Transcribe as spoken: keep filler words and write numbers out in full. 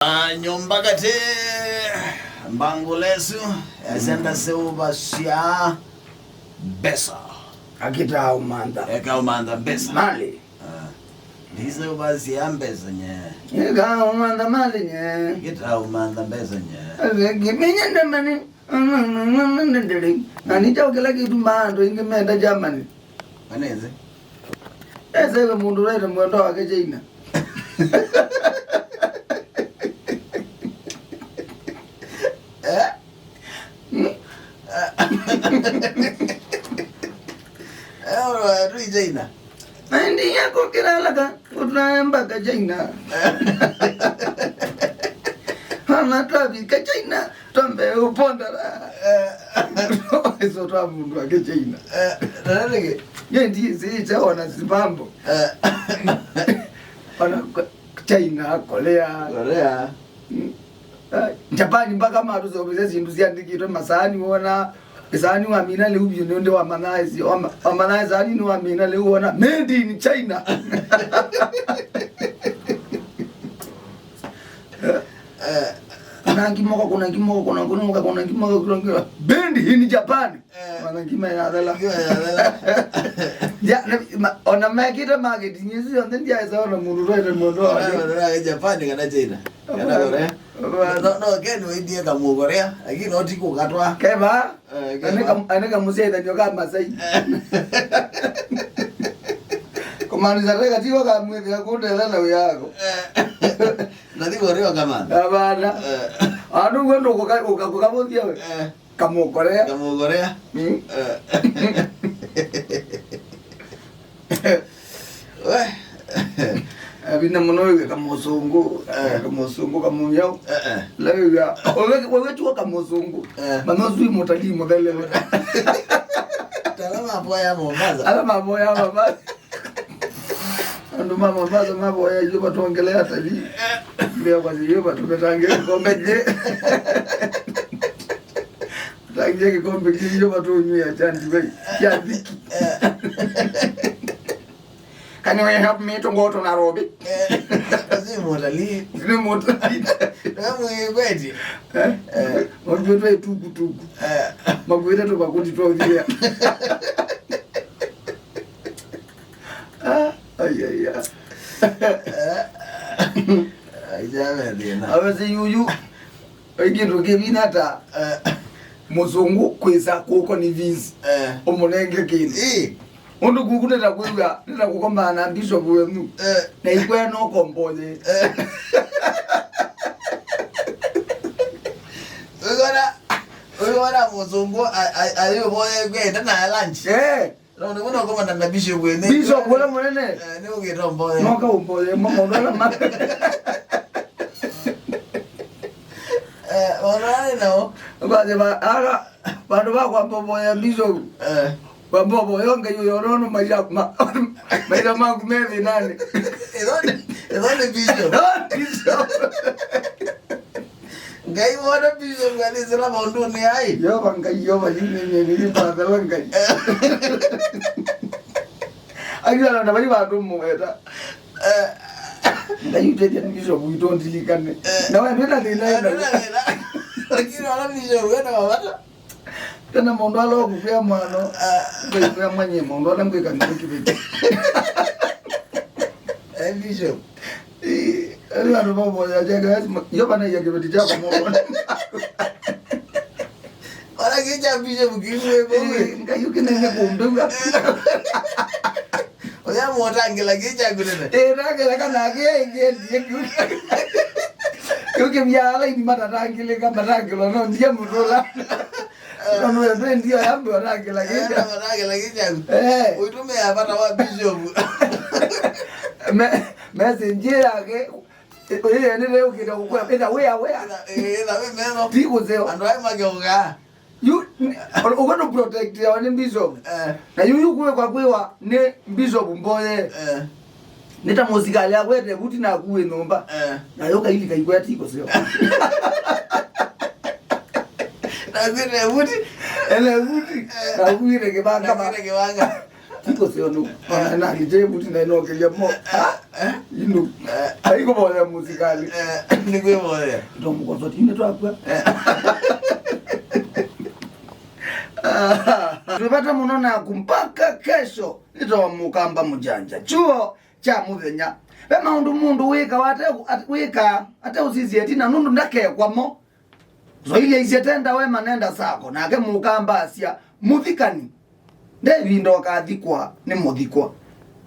Ah, nyũmba katĩ, mbangũlesu, esenda seũvasya mbesa. Akĩtaa ũmantha. Eka ũmantha mbesa. Malĩ. Ah. Ndiseũvasya mbesa nye. Eka ũmantha malĩ nye. Akĩtaa ũmantha mbesa nye. Ave kĩmenya ndamani. Na nĩ kyaũ kĩla kĩtumaa andũ aingĩ menda Germany? Manenze. Eseve mũndũ ũrete mwendwa wake China. Eh? Mm. Eh, ũrwa tũi China. Na ĩndĩ yako kĩlalaka, ũtwae mpaka China. Hana twavika China. Twambe ũpondara. Eh. Iso twa mũndũ ake China. Eh, na nĩkĩ? Ye ndiĩsĩ kya ona Zimbabwe. Eh. Ona Ko-, China, Korea. Korea. Mm. Eh, Japan mpaka matũseũvĩsya syĩndũ syandĩkĩtwe masaani wona, ĩsaani wamina lĩu vyũ nĩ ũndĩ wamanya ĩsi-, wama-, wamanya ĩsaani nĩ wamina lĩu wona made in China. Eh. Kuna ngimoko, kuna ngimoko, kuna ngimoko, kuna ngimoko, kuna ngimoko. Made in Japan. Eh. Mana ngima ya thela. Ngima ya thela. Ya, na, ma, ona mekĩte marketing isu yonthe ndiaĩsa ona mũndũ twete mũndũ wa. Ona, ona Japan kana China. Kana Korea. Hapana. No, no, Ken waendie kamũkorea, lakini no ti kũkatwa. Keva? Eh, keva. Aneka, aneka mũsyaithanio ka Masai. Eh. Kumaanisha teka tigo kamwĩthĩa kũndethela wĩyako. Eh. Na thigo rĩo kamana. Hapana. Eh. Andũ wendo kũka-, kũka-, kũkavũthia we. Eh. Kamũkorea. Kamũkorea. Mm. Eh. We. Avina mũno wĩw'a kamũsũngũ, eh, kamũsũngũ, kamũmyaũ. Eh, eh. La wĩw'a, wewe, wewe chuo kamũsũngũ. Eh. Manosu mũtalii mũthelewe. Tala maboya Mombasa. Ala maboya Mombasa. Andũ ma Mombasa mavoya Yeova twongelee atalii. Mbĩa kwa Yeova tũmetange kĩkombe kĩ. Tangie kĩkombe kĩ Yeova tũnywĩa kya ndivai, kya thiki. Can you help me to go to Nairobi? Eh, si mũtalii. Nĩ mũtalii. Nĩ mwĩkweti. Eh? Eh. Makuĩte tukutuku. Eh. Makuĩte tũvakuti twa ũthia. Ah, ai, ai, ai. Ai, jame thĩna. Awese yuyu. Ai, kĩndũ kĩvina ta, eh, mũsũngũ kwĩsa kũkonvince, eh, ũmũnenge kĩndũ. Ĩ. Ũndũ kuku nĩta kwĩw'a, nĩta kũkomana na bishop wenyu. Eh. Na ikwea no komboye. Eh. Wĩwona, wĩwona mũsũngũ a-, a-, ayũvoye kwenda na lunch. Eh. No, nĩguo no komana na bishop wene. Bishop ũla mũnene. Eh, nĩ ũgĩtomboya. No kaũmboye, ma-, maũndũ ala ma- Eh, maũndũ ala nĩ nao. Kwa sababu, ala, vandũ va kwamba ũmboya bishop. Eh. Kwamba ũmboya Ngai ũyo, no, no, maisha, ma-, maisha maku me thĩnanĩ. Ĩtho nĩ, ĩtho nĩ bishop. No, bishop. Ngai wona bishop ngalĩsĩla maũndũnĩ aĩ. Yeova Ngai, Yeova, yĩnĩnĩnĩ, yĩpathela Ngai. Agiana na vai vandũ mũweta. Eh. Ngai ũtethya bishop witũ ndilikane. Eh. Na we ndwĩna thĩna. Eh, ena ndwĩna thĩna. Lakini ona bishop wena mavata. Tena maũndũ ala ũkũkwĩa mwano. Ah. Ngai kwĩa manye maũndũ ala ngwĩka nĩ kĩvĩti. Eh, bishop. Ĩĩ, ĩla andũ mavoya Jehova, Jehova naiya kĩveti kyakwa moko. Ona kĩ kya bishop kĩmwe. Ĩĩ, Ngai ũkĩnenge kũmbĩw'a. Ũya mũtangĩla kĩ kya kũnene. Ĩĩ, tangĩla kana kĩ, kĩ, kĩ, kĩ, kĩ, kĩu kĩvyaa ala ini matatangĩlĩka, matangĩlwa no ndiye mũtũla. Nũndũ we ndwendio yambe ũtangĩla kĩ kya. Eh, ũtangĩla kĩ kyaku. Eh. Ũitũmĩa vata wa bishop. Me-, message yake, ĩ-, ĩ-, ĩendete ũkĩte kũkwĩa, ĩtha wĩa, wĩa. Ĩtha, ĩtha wĩ metho. Ti kũseo. Andũ aĩ makĩũngaa. Yu, ũkwenda protect yawa nĩ bishop. Eh. Na yu, yu kwĩkwa kwĩwa nĩ bishop mboye. Eh. Nĩ ta mũsikalĩ akwete vuti na akuĩ nyũmba. Eh. Na yo kaili kaikwea ti kũseo. Na kwĩte vuti. Ele vuti. Eh. Na akuĩte kĩvanga. Na akuĩte kĩvanga. Ti kũseo nũ. Eh. Na kĩte vuti na inokelia mo. Eh. Ah. Eh? Indu. Eh. Aikũvoya mũsikalĩ. Eh, nĩkwĩvoya. Tũmũkoso tine twakwa. Eh. Twĩvata mũno naku mpaka kesho. Nĩtawa mũkamba mũjanja. Chuo kya mũthenya. Ve maũndũ mũndũ wĩka wate, at-, wĩka ateũsisya ĩtina nũndũ ndakekwa mo. Swahili aisye tenda wema nenda sako, nake mũkamba asya mũthikani nde ĩvinda ũkathikwa nĩ mũthikwa.